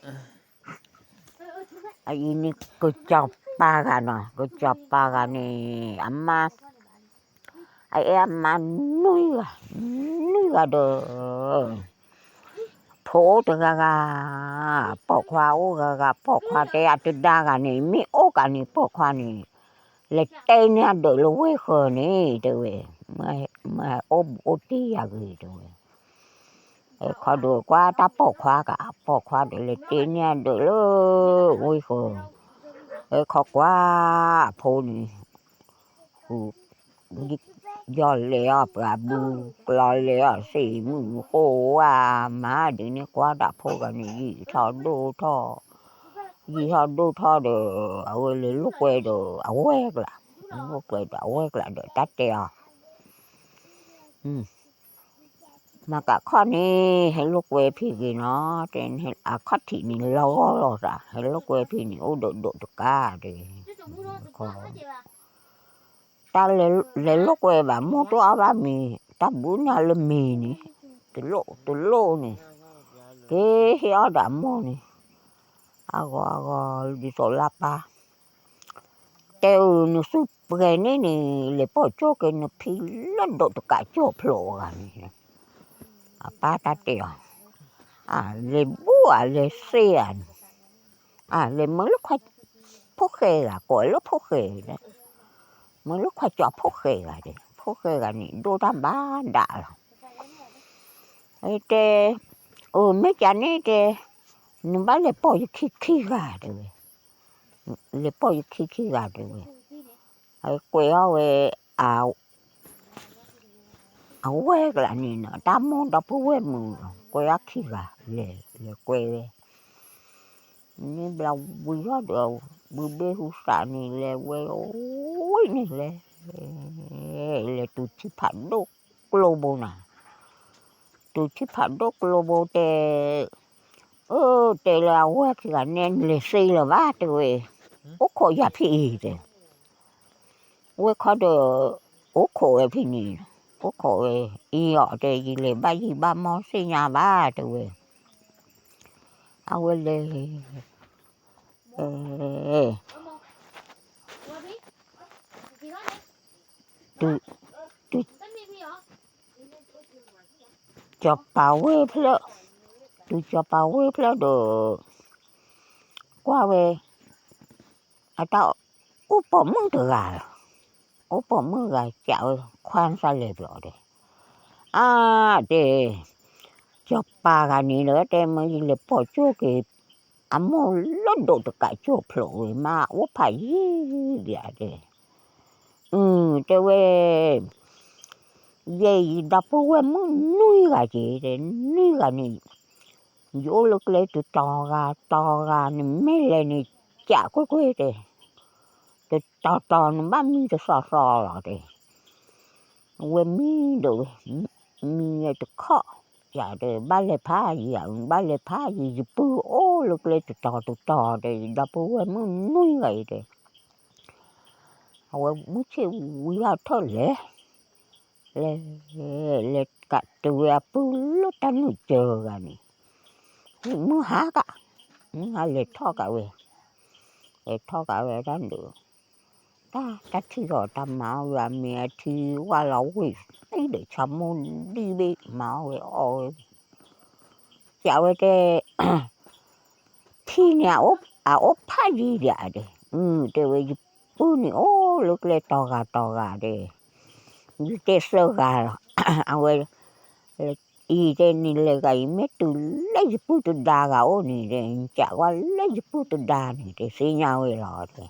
အအံၤန့ၣ် ကစီၤပၤဂၤနီၤ, ကစီၤပၤဂၤန့ၣ် အမါ, အအဲၣ်အမါ နွံဂၤ, နွံဂၤဒီး ဖိအိၣ်တဂၤဂၤ, ပိာ်ခွါအိၣ်ဂၤဂၤ, ပိာ်ခွါတဲအတဒါဂၤန့ၣ် မ့ၢ်အိၣ်ကးန့ၣ် ပိာ်ခွါန့ၣ် လဲၤတဲန့ၢ်အဒၢးလၢဝ့ၢ်ဃၢၤန့ၣ် တဲဝဲ, မ့ၢ်အိၣ်ဘူးအိၣ်တံၢ်ယၤဂ့ၤ တဲဝဲ. ခီဒုးကွၢ်တၢ်ပိာ်ခွါကး, ပိာ်ခွါဒီးလဲၤတဲန့ၢ်အဒၢးလၢဝ့ၢ်ဃၢၤ, ခီကွၢ်အဖိန့ၣ် ဃု ယီၢ်လဲၤအီၤပှၤဘု, ကျီလဲၤအီၤစ့ၢ်မုၢ်ဃိဝါ, မၤဒ်န့ၣ်ကွၢ်တၢ်ဖိဂၤန့ၣ် ယံာ်ထီၣ်ဒိၣ်ထီၣ်, ယံာ်ထီၣ်ဒိၣ်ထီၣ်ဒီး အဝဲလဲၤလိာ်ကွဲဒီး အဝဲၢ်ကျး, လိာ်ကွဲဒီးအဝဲၢ်ကျးဒီးတၢ်တဲအီၤ မၤကးခီၣ်န့ၣ် ဟဲလိာ်ကွဲဖံးဂ့ၤနီၤ, တဲအခီၣ်ထံးန့ၣ်လီၤဂီၢ်လီၤသး, ဟဲလိာ်ကွဲဖံးန့ၣ် အိၣ်ဒီးဒိးတကးဒဲး, တၢ်လဲၤလိာ်ကွဲဘၣ် မိၢ်တအီၣ်ဘၣ်မ့ၤ, တၢ်ဘုနၤလၢမ့ၤန့ၣ်, တလိၣ်တလိၣ်န့ၣ်, က့ၤဟ့ၣ်အီၣ်ဒီးအမိၢ်န့ၣ်, အဂီၤအဂီၤ ဒ်သိးလၢပၢ် တဲအၢ နသူပှဲၤန့ၣ်န့ၣ် လဲၤပိာ်ကၠိက့ၤနဖံလၢဒိးတကးကၠိဖျိးဂၤန့ၣ်, အပၢ်တၢ်တဲအီၤ, အလဲၤဘူၣ်အလဲၤသ့ဧါန့ၣ်, အလဲၤမၢလၢခွါဖိၣ်ဃဲဂၤ ကိးလၢဖိၣ်ဃဲ, မၢလၢခွါကၠီဖိၣ်ဃဲဂၤဒဲး, ဖိၣ်ဃဲဂၤန့ၣ် ဒိၣ်တၢ်ဘၣ်ဒၣ်လီၤ, တဲ, အၢ မ့ၢ်ကန့ၣ်တဲ, နဘၣ်လဲၤပိာ်ယခံခံဂၤတဲဝဲ, လဲၤပိာ်ယခံခံဂၤတဲဝဲ, ကွဲးအီၣ်ဝဲ အဝဲၢ်ကျးန့ၣ်နီၤ, တၢ်မိၢ်ဒီပုၢ်ဝဲၢ်မုၣ်, ကွဲးအီၣ်ခံဂၤ, လဲၤကွဲးဝဲ, န့ၣ်ဘျီဝံၤထီၣ်ဒီး ဘုဘ့ၣ်ဟူသးန့ၣ် လဲၤဝဲဝံၤန့ၣ်လဲၤ, လဲၤတုၤထံဖးဒိၣ်ကျိဘိနီၤ, တုၤထံဖးဒိၣ်ကျိဘိတဲ, အၢ တဲလၢအဝဲၢ်ခံဂၤန့ၣ် နလဲၤသ့လၢၤဘၣ်တဲဝဲ, အိၣ်ခိးယၤဖဲအံၤတဲ ဝဲခီဒီး အိၣ်ခိးဝဲဖဲန့ၣ်, အိၣ်ခိးဝဲ, အံၤအီၤတဲ ယလဲၤဘၣ်ယံာ်ဘၣ်မီၢ်သ့ၣ်ညါဘၣ်တဲဝဲ, အဝဲလဲၤ, စီၤပၤဝ့ၢ်ဖျၢၣ်, တုၤစီၤပၤဝ့ၢ်ဖျၢၣ်ဒီး ကွၢ်ဝဲ, အတၢ်အိၣ်ပိာ်မုၣ်တဂၤလီၤ, အိၣ်ပိာ်မုၣ်ဂၤကးဝဲခွါသးလဲၤဘျီဒီး, အါ တဲ, စီၤပၤဂၤန့ၣ်ဒီး တဲမ့ၢ်ယလဲၤပိာ်ကၠိက့ၤ အမိၢ်လၢဒိးတကးကၠိဖျိးဝဲ မ့ၢ်အိၣ်ဖးယံၤဒံးဧါတဲ, အၢ တဲဝဲ ယဲယဒီပုၢ်ဝဲၢ်မုၣ်နွံဂၤက့ၤတဲ, နွံဂၤန့ၣ် ယအိၣ်လၢကျဲတတီၤဂၤတီၤဂၤန့ၣ် မ့ၢ်လဲၤန့ၣ် ကးကွ့ၢ်ကွ့ၢ်တဲ, တတီၤတီၤန့ၣ်ဘၣ်မံတသီသီလီၤတဲ, ဝဲမံဒီးဝဲ, မံတခီၣ်, ယတဲ ဘၣ်လဲၤဖးယံၤဧါ, ဘၣ်လဲၤဖးယံၤ ယပုၢ်အိၣ်လၢကျဲတတီၤတတီၤတဲ, ယဒီပုၢ်ဝဲၢ်မုၣ်နွံဂၤအံၤတဲ အဝဲမုၢ်ဆ့ၣ်ဝံၤထီၣ်ထၢၣ်လဲၤ, လဲၤ, လဲၤကးတုၤဝဲအပုၢ်လၢတၢ်နုာ်စၢၤဂၤန့ၣ်, မုၢ်ဟါကး, မုၢ်ဟါလဲၤထီၣ်ကးဝဲ, လဲၤထီၣ်ကးဝဲတၢ်ဒုး, တၢ်, တၢ်ထံၣ်ဒီးတၢ်မၤအီၣ်ဝဲအမ့ၢ်အထံဝၣ်လီၤဝ့ၢ်သံဒီး ဆၣ်မိၣ်ဒံဘ့ၣ်မၤအီၣ်ဝဲအီၣ်ဝဲ, ကးဝဲတဲ ဖံန့ၣ် အအိၣ်ဖးယံၤဒံးဧါတဲ, တဲဝဲ ယပုၢ်န့ၣ်အိၣ်လၢကျဲတီၤဂၤတီၤဂၤတဲ, ယတဲသၢဂၤလီၤ, အဝဲ, အံၤတဲန့ၣ်လဲၤဂၤအံၤ မ့ၢ်တုၤလၢယပုၢ်တဒါဂၤအိၣ်န့ၣ်တဲ ကးကွၢ်လၢယပုၢ်တဒါန့ၣ်တဲ သ့ၣ်ညါဝဲလီၤတဲ,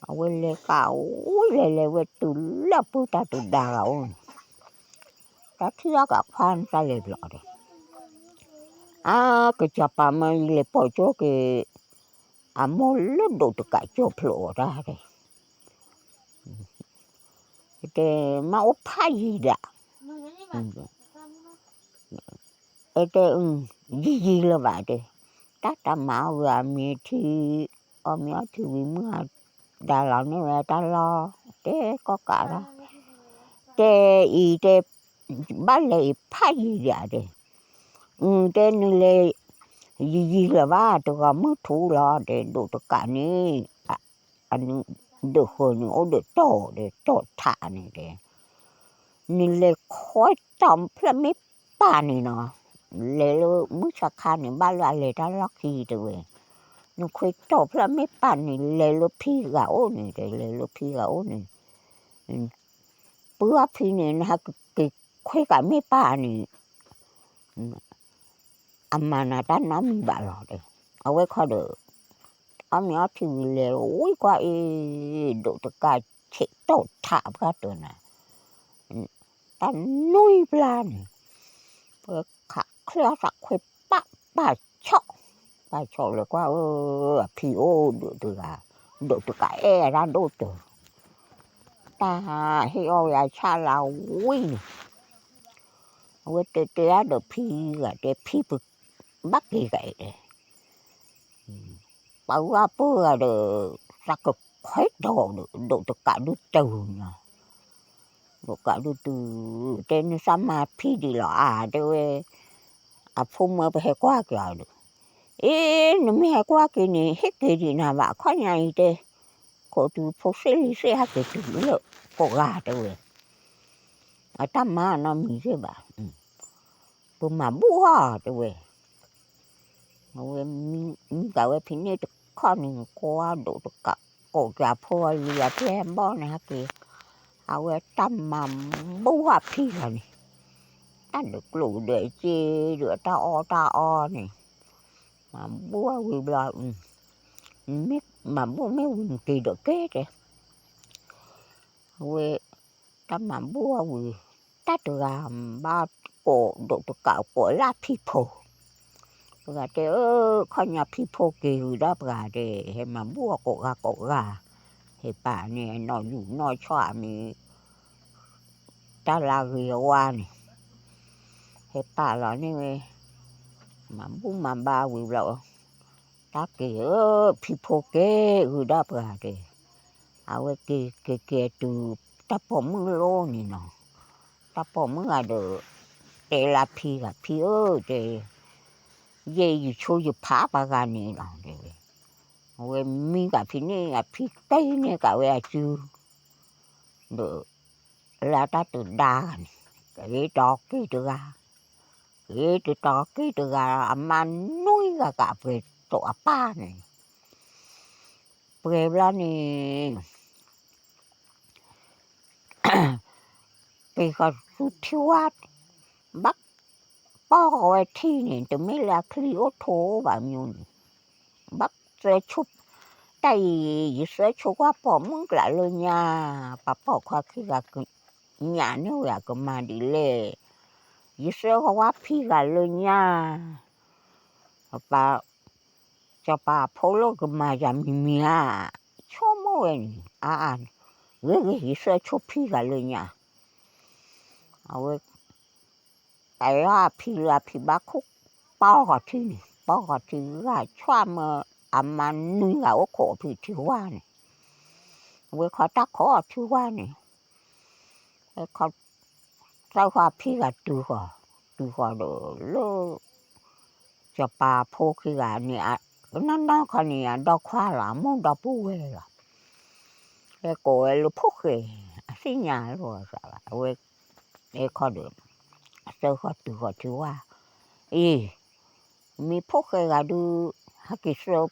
အဝဲလဲၤကးဝံၤလဲၤလဲၤဝဲတုၤလၢအပုၢ်တၢ်တဒါဂၤအိၣ်န့ၣ်, တၢ်ထံၣ်အီၣ်ကးခွါန့ၣ်တၢ်လဲၤဘျီတဲ အါ ကစီၤပၤမၢယလဲၤပိာ်ကၠိက့ၤ အမိၢ်လၢဒိးတကးကၠိဖျိးအီၤတၢ်တဲ, တဲ မ့ၢ်အိၣ်ဖးယံၤဒံး, တဲ ယံၤယံၤလၢၤဘၣ်တဲ, တၢ်တမၤအီၣ်ဝဲအမ့ၢ်ထံ, အီၣ်မ့ၢ်အီထံဝံၤမုၢ်အဒါလီၤန့ၢ်ဝဲတၢ်လီၢ်, တဲကီၢ်ကးလီၤ, တဲအံၤတဲ ဘၣ်လဲၤအံၤဖးယံၤဒံးဧါတဲ, တဲနုၤလဲၤ, ယံာ်ယံာ်လၢၤဘၣ် တဂီၤမုၢ်ထူၣ်လီၤဒီး ဒိးတကးန့ၣ် အနု ဒိးဃၢၤန့ၣ် အိၣ်ဒီးတီၢ်ဒီး တီၢ်ထးန့ၣ်ဒီး နလဲၤခွဲတီၢ်ဖျၢၣ်မ့ၢ်ပၢ်န့ၣ်နီၤ, လဲၤလၢမုၢ်ဆါခါန့ၣ် ဘၣ်လၢအလဲၤတၢ်လီၢ်ခံတဲဝဲ, နခွဲတီၢ်ဖျၢၣ်မ့ၢ်ပၢ်န့ၣ် လဲၤလၢဖံဂၤအိၣ်န့ၣ်တဲ လဲၤလၢဖံဂၤအိၣ်န့ၣ် ပုၢ်အဖံန့ၣ် နဟးက့ၤခွဲကးမ့ၢ်ပၢ်န့ၣ် အမၤနၤတၢ်နီတမံၤဘၣ်လီၤတဲ, အဝဲခီဒီး အီၣ်မ့ၤအီထံဝံၤလဲၤဝံၤကွၢ်အ့ၣ် ဒိးတကးဆဲးတီၢ်ထးပှၢ်တၢၢ်နၤ, တၢ်နွံဘျါန့ၣ် ပခးချၢသးခွဲးပၢ်ပၢ်ဆီၣ်, ပၢ်ဆီၣ်လဲၤကွၢ်အၢ အဖံအိၣ်ဒိးတဂၤ, ဒိးတကးအဲၣ်အတၢ်ဒိၣ်တၢၢ်, တၢ်ဟ့ၣ်အီၣ်ဝဲအဆၣ်လၢဝံၤန့ၣ် အဝဲတဲတဲအါဒီးဖံဂၤတဲ ဖံပဘၣ်က့ၤဂၤအံၤတဲ, ပှၤဂၤပှၤဂၤဒီး သးကခွဲးတီၢ်ဒီး ဒိးတကးဒုးတုၤနီၤ, ဒိးကးဒုးတုၤ တဲနသးမၤဖံဒံးလီၤအါတဲဝဲ, အဖိမၢပဟဲကွၢ်က့ၤအီၤဒီး, အ့ နမ့ၢ်ဟဲကွၢ်က့ၤန့ၣ် ဟ့ၣ်က့ၤဒံးနၤဘၣ် အခီၣ်ညါအံၤတဲ, ခိးတုၤဖိသ့ၣ်လံၤသ့ၣ်ဟဲက့ၤတုၤလၢကိးဂၤတဲဝဲ အတၢ်မၤနီတမံၤသ့ၣ်ဘၣ်, ပမၤဘူၣ်အီၤတဲဝဲ, အဝဲမံကးဝဲဖံန့ၣ်တခီန့ၣ် ကွၢ်ဒိးတကးကိးကးဖိလံၤအဖဲဘီၣ်န့ၣ်ဟဲက့ၤ, အဝဲတၢ်မၤဘူၣ်အဖံဂၤန့ၣ်, တၢ်ဒုးကျိၣ်ဒုးစ့ဒုးအတၢ်အီၣ်တၢ်အီန့ၣ်, မၤဘူၣ်အဝံၤဘျီ, မၤဘူၣ်မ့ၢ်ဝံၤနက့ၤဒီးကဲတဲ အဝဲ တၢ်မၤဘူၣ်အဝံၤ, တၢ်တဂၤဘၣ်ကိးဒိးတကးကိးလၢဖံဖိ, တဂၤတဲအၢ ခီၣ်ညါဖံဖိက့ၤဂုၤဒီးပှၤတဲ ဟဲမၤဘူၣ်အကိးဂၤကိးဂၤ, ဟဲပာ်န့ၣ်နီၢ်ယူၢ်နီၢ်ဆီၣ်အမံၤ တၢ်လၢဂ့ၤအဝါန့ၣ်, ဟဲပာ်လီၤန့ၢ်ဝဲ, မၤဘူၣ်မၤဘါဝံၤဘျီ, တၢ်က့ၤဧၢ ဖံဖိက့ၤဂုၤဒီးပှၤတဲ, အဝဲက့ၤက့ၤက့ၤတုၤ တၢ်ပိာ်မုၣ်လီၤန့ၣ်နီၤ, တၢ်ပိာ်မုၣ်ဂၤဒီး တဲလၢဖံဂၤ ဖံဧၢတဲ ယဲယဆိယဖးပှၤဂၤန့ၣ်လီၤတဲဝဲ, အဝဲမံကးဖံန့ၣ် အဖံက့ၤန့ၢ်ကးဝဲအစု ဒီး လၢတၢ်တဒါန့ၣ် က့ၤတီၤက့ၤတဂၤ, က့ၤတတီၤက့ၤတဂၤ အမါနွံဂၤကအပှဲၤတိာ်အပၢ်န့ၣ်, ပှဲၤဘျီန့ၣ် ပှဲၤဃီၤဆူထံဝါ, ဘၣ်ပီၢ်ဃီၤဝဲထံန့ၣ် တမ့ၢ်လၢအချံအိၣ်ထိးဘၣ်မၠိန့ၣ်, ဘၣ်သၢဆိ, တၢ်အံၤ ယသၢဆိကွၢ်ပိာ်မုၣ်ကျးလၢညါ, ပှၤပိာ်ခွါခံဂၤက ညၣ်န့ၢ်ဝဲအကမၤဒ်လဲၣ်, ယသၢဃီဝါဖံဂၤလၢညါ, ပှၤ စီၤပၤဖိလၢကမၤယၤမံၤမံၤဧါ, ဆိကမိၣ်ဝဲန့ၣ် အါအါ, ဂ့ၤဂ့ၤ ယသၢဆိဖံဂၤလၢညါ, အဝဲ ပှၤအဖံလၢအဖံဘၣ်ခိၣ်ပီၢ်ဃီၤထံန့ၣ်, ပီၢ်ဃီၤထံဂၤ ဆွၣ်မၢအမါနွံဂၤအိၣ်ခိးအဖံထံဝါန့ၣ်, အဝဲခီတၢ်ခိးအီၤထံဝါန့ၣ်, ဝဲခီ သၢဃီဖံဂၤတုၤဃီၤ, တုၤဃီၤဒီးလၢ စီၤပၤဖိခံဂၤန့ၣ်, နီၢ်နီၢ်ခီန့ၣ် အဒီခွါလီၤ အမိၢ်ဒီပုၢ်ဝဲၢ်လီၤ, ဟဲကိးဝဲလၢဖိၣ်ဃဲ, အသ့ၣ်ညါလီၤ, အဝဲ ဟဲခီဒီး သၢဃီတုၤဃီၤထံဝါ, အ့ၣ် မ့ၢ်ဖိၣ်ဃဲဂၤဒုး ဟဲက့ၤသၢ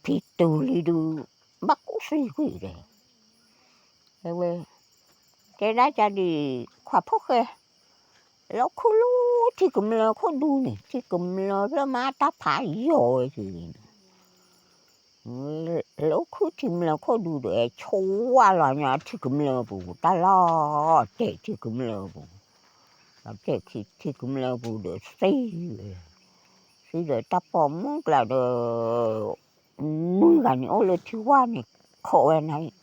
ဖံတုၤလံဒုး ဘၣ်ကူၣ်သံကွံာ်ဒီး တဲဝဲ, တဲဒၣ်ကဒံး ခွါဖိၣ်ဃဲ, လၢခုၣ်လၢထံကမျၢၢ်ခိၣ်ဒူန့ၣ် ထံကမျၢၢ်ဖျၢၣ်မးတၢ်ဖးယိာ်ဝဲက့ၤန့ၣ်, လၢခုၣ်ထံကမျၢၢ်ခိၣ်ဒူဒီး ဆိဝါလီၤညါထံကမျၢၢ်ပူၤ တၢ်လီၤတဲာ်ထံကမျၢၢ်ပူၤ, လီၤတဲာ်ထံကမျၢၢ်ပူၤဒီးသံဝဲ, သံဒီးတၢ်ပိာ်မုၣ်ကျါဒီး နွံဂၤန့ၣ်အိၣ်လၢထံဝါန့ၣ် ခိးဝဲန့ၣ်,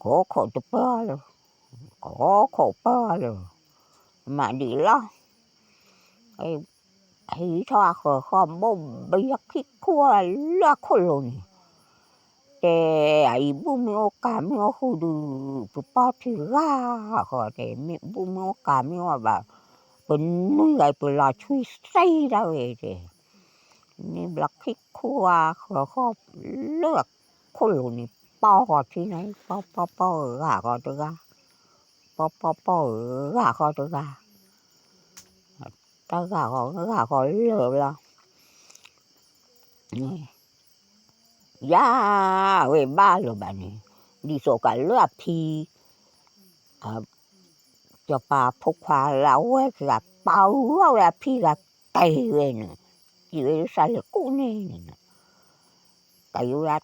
ကိးခိးတပၢၢ်လၢ, ကိးခိးပၢၢ်လၢ, မၤဒ်လီၤ, ဟံးထီၣ်အဃၢၤဃီဘိၣ်ဘံအခံခိၣ်လၢအခိၣ်လိၤန့ၣ်, တဲအအံၤဘူၣ်မ့ၢ်အိၣ်ကၤမ့ၢ်အိၣ်ဃုာ်ဒုး, ပပီၢ်ထံဂၤဃီတဲ မ့ၢ်ဘူၣ်မ့ၢ်အိၣ်ကၤမ့ၢ်အိၣ်ဘၣ်, ပနွံဂၤပလီၤဆွံသံဒၣ်ဝဲတဲ န့ၣ်ဘျီခံခူၣ်ဃီဃီ လၢခိၣ်လိၤန့ၣ် ပီၢ်ဃီထံန့ၣ် ပီၢ်ပီၢ်ပီၢ်ဂၤဃီတဂၤ, ပီၢ်ပီၢ်ပီၢ်ဂၤဃီတဂၤ, တၢ်ဂၤဃီဂၤဃီလၢာ်ဘျီ ယၤဝဲဘၣ်လၢၤဘၣ်န့ၣ်, ဒ်သိးကးလၢအဖံ စီၤပၤဖိခွါလၢအဝဲၢ်က့ၤဂၤ ပာ်အူအီၣ်ဝဲအဖံဂၤ တဲဝဲန့ၣ်, စံးဝဲလၢစးလဲၤကူၣ်န့ၣ်န့ၣ်, ကးယဝဲ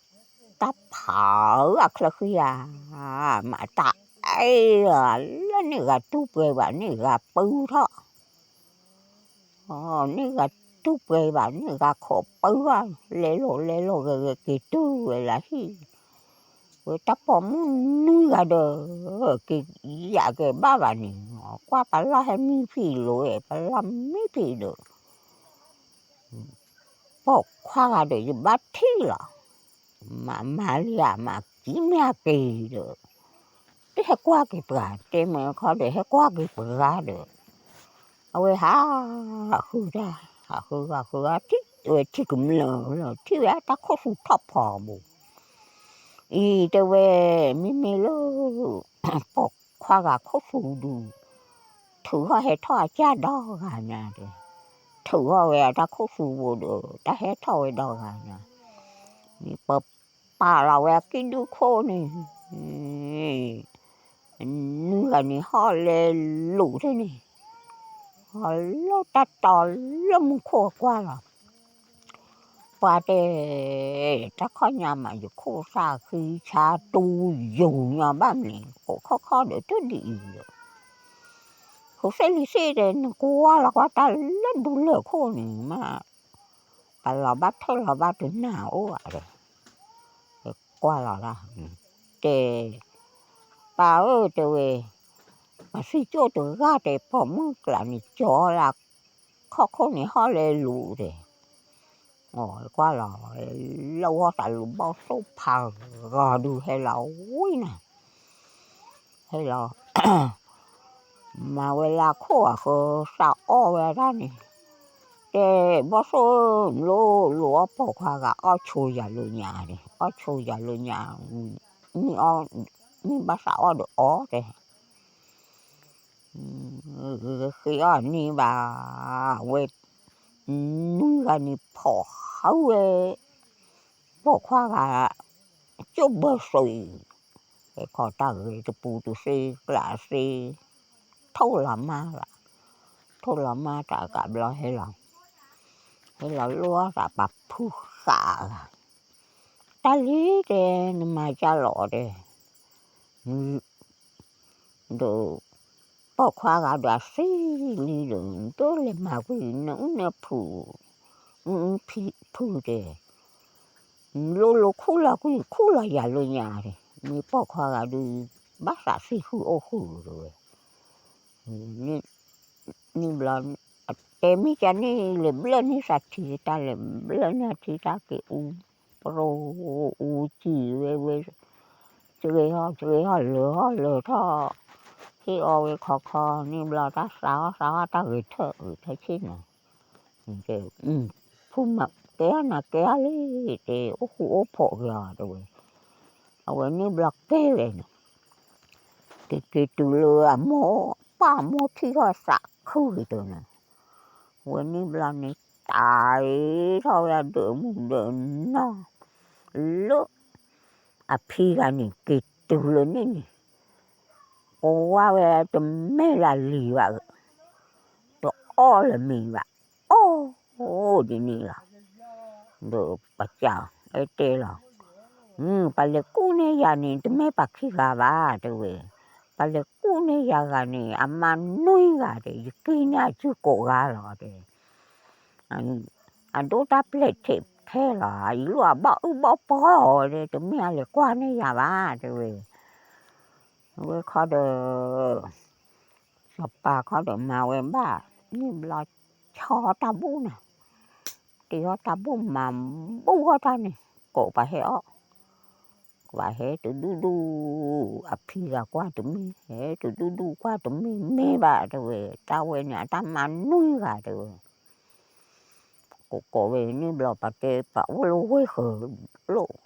တၢ်ဖးအချၢဃံဧါ, မၤတၢ်အဲၣ်လီၤ လၢန့ၣ်ဂၤတူၢ်ပှဲၤဘၣ်န့ၣ်ဂၤပၢထီၣ် န့ၣ်ဂၤတူၢ်ပှဲၤဘၣ်န့ၣ်ဂၤခိးပၢဘၣ်, လဲၤလိာ်လဲၤလိာ်ဂဲၤဂဲၤက့ၤတုၤဝဲလၢဟံၣ်, ဝဲတၢ်ပိာ်မုၣ်နွံဂၤဒီး က့ၤယၤက့ၤဘၣ်ဘၣ်န့ၣ်, ကွၢ်ပလီၢ်ဟဲမံဖံးလိၤဝဲ ပလီၢ်မံဖံးဒီး ပိာ်ခွါဂၤဒီးယဘၣ်ထံၣ်လီၤ, မၤမၤလံဧါ မၤကံမ့ၢ်အက့ၤဒီး တဟဲကွၢ်က့ၤပှၤ တဲမ့ၢ်ခီဒီးဟဲကွၢ်က့ၤပှၤဒီး အဝဲဟးဃုတၢ် ဟးဃုဂၤဃုဂၤထံၣ်ဝဲထံၣ်ကမျၢၢ်လီၤ ထံၣ်ဝဲတၢ်ခိၣ်ဆူထီၣ်ဖီဘိ အံၤတဲဝဲ မ့မ့ၢ်လၢ ပိာ်ခွါဂၤခိၣ်ဆူဒုး ထုးထီၣ်ဟဲထီၣ်အကၢ်ဒီဂၤညါဒီး ထုးထီၣ်ဝဲအတၢ်ခိၣ်ဆူဘိဒီး တၢ်ဟဲထီၣ်ဝဲဒီဂၤညါ မ့ၢ်ပပာ်လီၤဝဲအကံၣ်ဒုခိၣ်န့ၣ် နွံဂၤန့ၣ်ဟီၣ်လဲၤလူၤထံၣ်န့ၣ် ဟီၣ်လၢတၢ်တီလၢမူခိၣ်အကွၢ်လီၤ ပှၤတဲ တၢ်ခီၣ်ညါမးယခိၣ်သၣ်ဃံဆါတူယိာ်ညီဘၣ်မနုၤ ကိးခီၣ်ခီၣ်ဒီးတဒ်အံၤဒီး ဟိစ့လံစ့ဒီး နကွၢ်လီၤကွၢ်တၢ်လၢဒူလၢၢ်ခိၣ်န့ၣ်မး ပလီၤဘၣ်ထၢၣ်လီၤဘၣ်တနၤအိၣ်ဧါဒီး ကွၢ်လီၤတၢ် တဲ ပၢ်ဧၢ တဲဝဲ ပှၤသံကၠိၣ်တဂၤတဲ ပိာ်မုၣ်ကျးန့ၣ် ကၠီလၢခီၣ်ခိၣ်န့ၣ်ဟီၣ်လဲၤလူၤတဲ အကွၢ်လီၤ လၢဝီၢ်သးလူၤဘီၣ်သိၣ်ဖးဂီၤဒုးဟဲလီၤဝံၤနၤ ဟဲလီၤ မၤဝဲလၢခိၣ်အဃၢ စးအီၣ်ဝဲဒၣ်န့ၣ် တဲ ဘီၣ်သိၣ်ဧၢ လိၤလိၤအီၣ်ပိာ်ခွါဂၤအီၣ်ဆိယၤလၢညါန့ၣ် အီၣ်ဆိယၤလၢညါ မ့ၢ်အီၣ် မ့ၢ်ဘၣ်သးအီၣ်ဒီးအီၣ်တဲ ဃ့အီၣ်န့ၢ်ဘၣ် ဝဲ နွံဂၤန့ၣ်ဖီၣ်ဃုဝဲ ပိာ်ခွါဂၤ ကၠိၣ်ဘၢၣ်စံး ဟဲခီတၢ်ဂဲၤတပူၤတသ့ကျးသ့ ထိၣ်လီၤမၢ်လီၤ ထိၣ်လီၤမၢ်တၢ်ကးဘျီဟဲလီၤ ဟဲလီၤလိၣ်အီၣ်သးပာ်ဖုဃာ်ဂၤ တၢ်လံတဲ နမၤကၢ်လီၤတဲ ဒီး ပိာ်ခွါဂၤဒီးအသံလံဒီး နတလဲၤမၤကွံာ် နအုၣ်နဖုး အုၣ်ဖုးတဲ လိၤလိၤခူၣ်လီၤကွံာ် ခူၣ်လီၤယၤလၢညါန့ၣ် မ့ၢ်ပိာ်ခွါဂၤဒုး ဘၣ်သးသံဃုာ်အိၣ်ဃုာ်တဲဝဲ န့ၣ်ဘျီ တဲမ့ၢ်ကန့ၣ် လဲၤဘျၢၣ်န့ၢ်သးထံ တၢ်လဲၤဘျၢၣ်န့ၢ်အထံ တၢ်က့ၤအူ ပရိအူစံာ်ဝဲဝဲ စှ့ဟီၣ်စှ့ဟီၣ်လၢာ်ဟီၣ်လၢာ်ထီၣ် ဟ့ၣ်အီၣ်ဝဲခီခီန့ၣ်ဘျီ တၢ်သးအီၣ်သးအီၣ်တၢ်ဂဲၤထၢၣ်ဂဲၤထၢၣ်ဆ့ၣ်နီၤ ဖုမၤကဲအီၣ်နၤကဲအီၣ်လံ တဲအိၣ်ဃူအိၣ်ဖိးက့ၤအီၤတဲဝဲ အဝဲန့ၣ်ဘျီကဲဝဲန့ၣ် က့ၤက့ၤတုၤလၢအမိၢ် ပၢ်မိၢ်ထံၣ်ထီၣ်သးခုဂ့ၤတၢ်န့ၣ် ဝဲန့ၣ်ဘျီန့ၣ် တၢ်အံၤထီၣ်ဝဲအဒၢးမုၢ်ဒၢးနီၢ် လၢ အဖံဂၤန့ၣ် က့ၤတုၤလၢန့ၣ်န့ၣ် ပဝါဝဲတမဲာ်လၢလံၤဘၣ် တအီၣ်လၢၤမ့ၤဘၣ် အိၣ်ဒ်န့ၣ်လီၤ ဒီးပစံးအဲၣ်တဲလီၤ ပှၤလဲၤကူၣ်န့ၢ်ယၤန့ၣ် တမ့ၢ်ပှၤခံဂၤဘၣ် တဲဝဲ ပှၤလဲၤကူၣ်န့ၢ်ယၤဂၤန့ၣ် အမါနွံဂၤဒီး ယကံၣ်န့ၢ်အစုကိးဂၤလီၤ တဲ အဒိၣ်တၢ်ပျဲၢ်ထံးထဲလီၤ အံၤလိၣ်အဘၣ်အုၣ်ဘၣ်ပှီၢ်ဝဲ တမ့ၢ်အလဲၤကွၢ်န့ၢ်ယၤဘၣ် တဲဝဲ ဝဲခီဒီး စီၤပၤခီဒီးမၤဝဲဘၣ် န့ၣ်ဘျီ ဆီတၢ်ဘူၣ်နၤ တ့ထီၣ်တၢ်ဘူၣ်မၤဘူၣ်ထီၣ်တၢ်န့ၣ် ကိးပှၤဟဲအီၣ် ပှၤဟဲတဒူၣ်ဒူၣ် အဖံဂၤကွၢ်တမ့ၢ် ဟဲတဒူၣ်ဒူၣ်ကွၢ်တမ့ၢ် မ့ၢ်ဘၣ်တဲဝဲ တၢ်ဝဲန့ၣ် အတၢ်မါနွံဂၤတဲဝဲ ကိးကိးဝဲန့ၣ်ဘျီ ပှၤတဲပှၤအိၣ်လၢဝ့ၢ်ဃၢၤလိၣ်,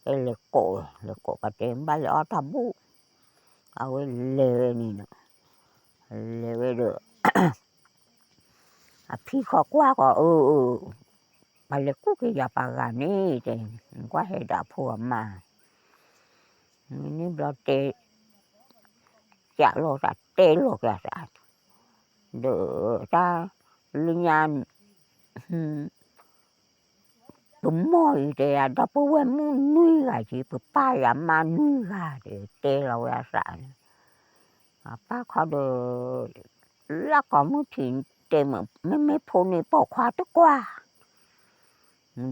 တဲလဲၤကိးဝဲ လဲၤကိးပှၤတဲဘၣ်လဲၤအီၣ်တၢ်ဘူၣ်, အဝဲလဲၤဝဲန့ၣ်ဒီး လဲၤဝဲဒီး အဖံဃီကွၢ်ဃီ အၢ ပှၤလဲၤကူၣ်က့ၤယၤပှၤဂၤန့ၣ် တဲ, ကွၢ်ဟဲဒီးအဖိအမါ, န့ၣ်ဘျီတဲ ကးလီၤသးတဲလီၤက့ၤသး, ဒီးတၢ်လၢညါ ပမိၢ်အံၤတဲယၤ ဒီပုၢ်ဝဲၢ်မုၣ်နွံဂၤက့ၤ ပပၢ်ယၤမါနွံဂၤတဲ တဲလီၤဝဲအသးန့ၣ်, အပၢ်ခီဒီး လၢကိးမုၢ်ထံးတဲမ့ၢ် မ့မ့ၢ်ဖိန့ၣ်ပိာ်ခွါတကွၢ်,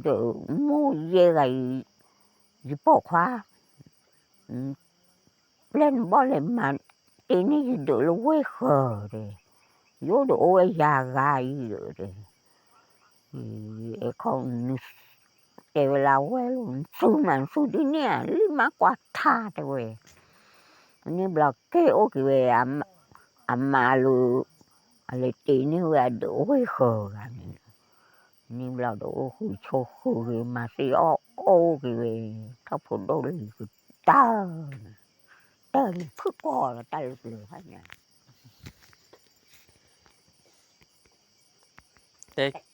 ဒီးမိၢ်ယဲဂၤအံၤ ယပိာ်ခွါ ပျဲၢ်နဘီၣ်လဲၤမၤတ့ၢ်န့ၢ်ယဒုးလၢဝ့ၢ်ဃၢၤတဲ, ယအိၣ်ဒီးအိၣ်ဝဲယၤဂၤအံၤဒီးတဲ, အဲခီ တဲဝဲလၢအဝဲၢ်လီၤ နသူမး နသူဒ်န့ၣ်ဧါ လံၣ်မးကွၢ်ထါတဲဝဲ, န့ၣ်ဘျီက့ၤအိၣ်က့ၤဝဲ အမါလၢ အလဲၤတ့ၢ်န့ၢ်ဝဲအဒုးဝ့ၢ်ဃၢၤဂၤန့ၣ်, န့ၣ်ဘျီဒီးအိၣ်ဃုာ်ဆိးဃုာ်ဂ့ၤ မၤသ့အီၣ်အိၣ်က့ၤဝဲ, ထီၣ်ဖိဒိၣ်လံကတၢၢ်, တၢၢ်လံဖုၣ်ကီၢ်လီၤတၢ်လၢပျၢၤဖးညါ, တဲ